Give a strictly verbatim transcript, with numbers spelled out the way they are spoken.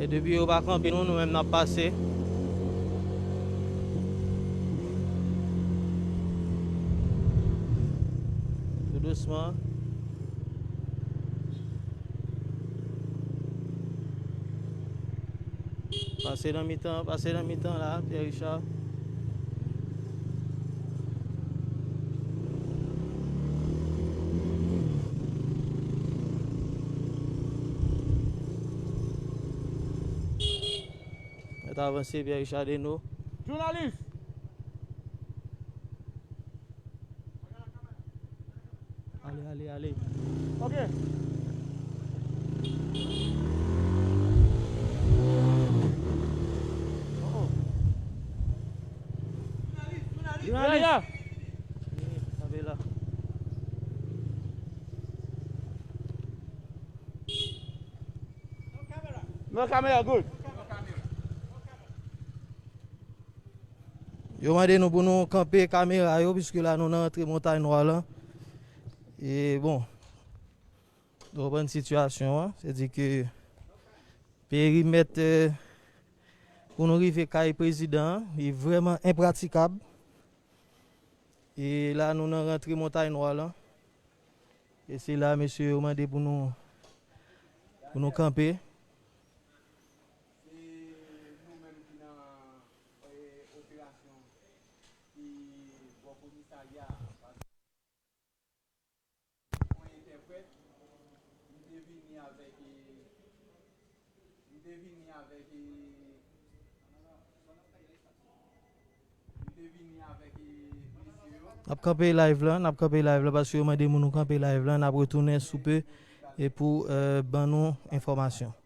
E depi yo pa kanpe nou, nou menm n ap pase. Tou dousman. Pase nan mitan, pase nan mitan la, Pierre Richard. Mèt avanse, Pierre Richard Deno. Jounalis! Ale, ale, ale. Ok. Oh, oh. Jounalis! Kanpe la. No kamera, good. Yo mande nou pou nou kanpe kamera yo, piske la nou nan rantre Montay Nwa lan. E bon, nou konprann sitiyasyon an, se di ke perimèt, eh, pou nou rive kay prezidan an, li vrèman enpratikab. E la nou nan rantre Montay Nwa lan. E se la mesye yo mande pou nou, pou nou kanpe. Se nou menm ki nan, eh, operasyon ki bò komisarya a, paske yon entèprèt, li te vini avèk, eh, li te vini avèk, eh, li te vini avèk, eh, mesye yo. N ap kanpe live lan, n ap kanpe live lan paske yo mande moun nou kanpe live lan, n ap retounen sou pe e pou, eh, ban nou enfòmasyon.